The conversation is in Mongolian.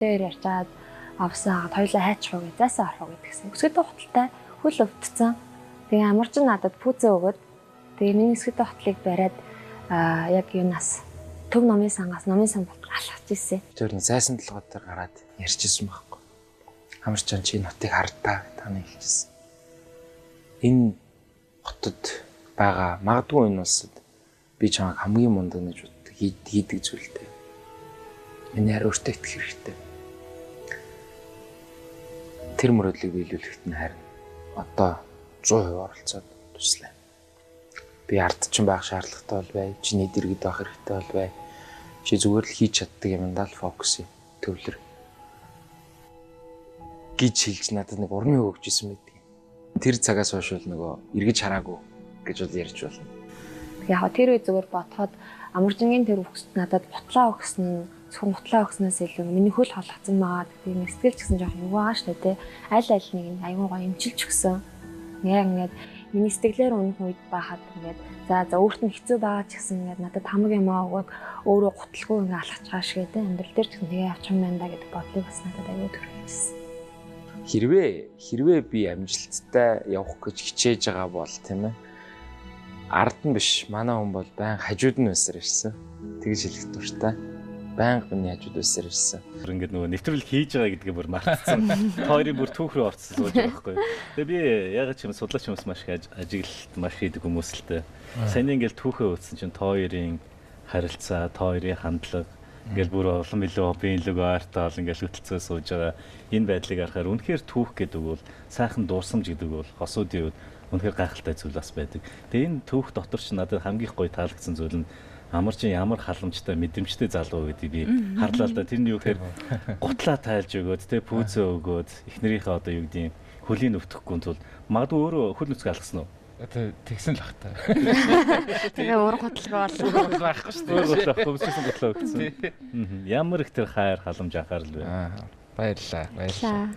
Тэр ярьжаад авсан хагаад хоёлаа хайчих уу гэж зайсаа орох уу гэдгсэн. Өсгөдөө хуталтай хөл өвдсөн. Тэгээ амарч надад пүүзээ өгөөд тэгээ миний өсгөдөө хутлыг бариад яг юунаас төв номын сангаас номын сан болтол алхаж ирсэн. Тэр нэг зайсан толгой дээр гараад ярьчихсан байхгүй. Амарчан чи нотыг хардаа таны хэлчихсэн. Энэ хотод байгаа магадгүй энэ улсад би чамайг хамгийн мундаг гэж боддог хийдэг зүйлтэй. Миний харь өөртөө итгэх хэрэгтэй. Тэр мөрөдлийг биелүүлэхэд нь харин одоо 100% оролцоод туслая. Би ардчин байх шаардлагатай бол бай, чиний дэргэд байх хэрэгтэй бол бай. Чи зүгээр л хийж чаддаг юмдаа л фокус төвлөр гэж хэлж надад нэг урмын өгч исэн байдаг. Тэр цагаас хойш бол нөгөө эргэж хараагүй гэж бол ярьж болно. Яг тэр үе зүгээр бодоход Амаржингийн тэр үгс надад бутлаа өгсөн нь зөвхөн гутлаа өгснөөс илүү миний хөл холгоцсон байгаа. Тэгээ сэтгэл ч гэсэн жоох юу байгаа шүү дээ. Аль аль нэг нь аюун гоо эмчилж өгсөн. Яг ингээд миний сэтгэлээр унах үед байхад ингээд за өөрт нь хэцүү байгаа ч гэсэн ингээд надад хамаг юмаа өгөөд өөрөө гутлгүй ингээд алхаж байгаа шиг дээ. Амьдрал дээр ч гэсэн тэгээ явчих юм байна да гэдэг бодлыг бас надад аюу төрүүлсэн. Хэрвээ би амжилттай явах гэж хичээж байгаа бол тийм ээ. Ард нь биш, манай хүн бол байн хажууд нь байсаар ирсэн. Тэгж хэлэх дуртай. Байнга миний хажууд байсаар ирсэн. Ингээд нөгөө нэвтрүүлэг хийж байгаа гэдгээ бүр мартсан. Та хоёрын бүр түүх рүү орцсон сууж байгаа байхгүй. Тэгээ би ягаад ч юм судлаач хүмүүс маш их ажиглалт маш хийдэг хүмүүс л дээ. Саяны ингээд түүхээ үзсэн чинь та хоёрын харилцаа, та хоёрын хандлага ингээд бүр улам илүү биеийн лүг ойртоол ингээд хөтөлцөө сууж байгаа энэ байдлыг харахаар үнэхээр түүх гэдэг бол сайхан дурсамж гэдэг бол хосуудын үед үнэхээр гайхалтай зүйл бас байдаг. Тэгээ энэ түүх дотор ч надад хамгийн гоё таалагдсан зүйл нь Амарчин ямар халамжтай мэдрэмжтэй залуу гэдгийг би харлаа л да. Тэр нь юу гэхээр гутлаа тайлж өгөөд тэ пүүзээ өгөөд эхнэрийнхээ одоо юу гэдгийг хөлийн өвдөхгүй тул магадгүй өөрөө хөл нүцгэ алгасан уу? Тэгсэн л бах та. Тэгээ өөр гутлгүй бол байхгүй шүү дээ. Өөр гутлаа хөмссөн гутлаа өгсөн. Ямар их тэр хайр халамж анхаарал вэ? Баярлалаа. Баярлалаа.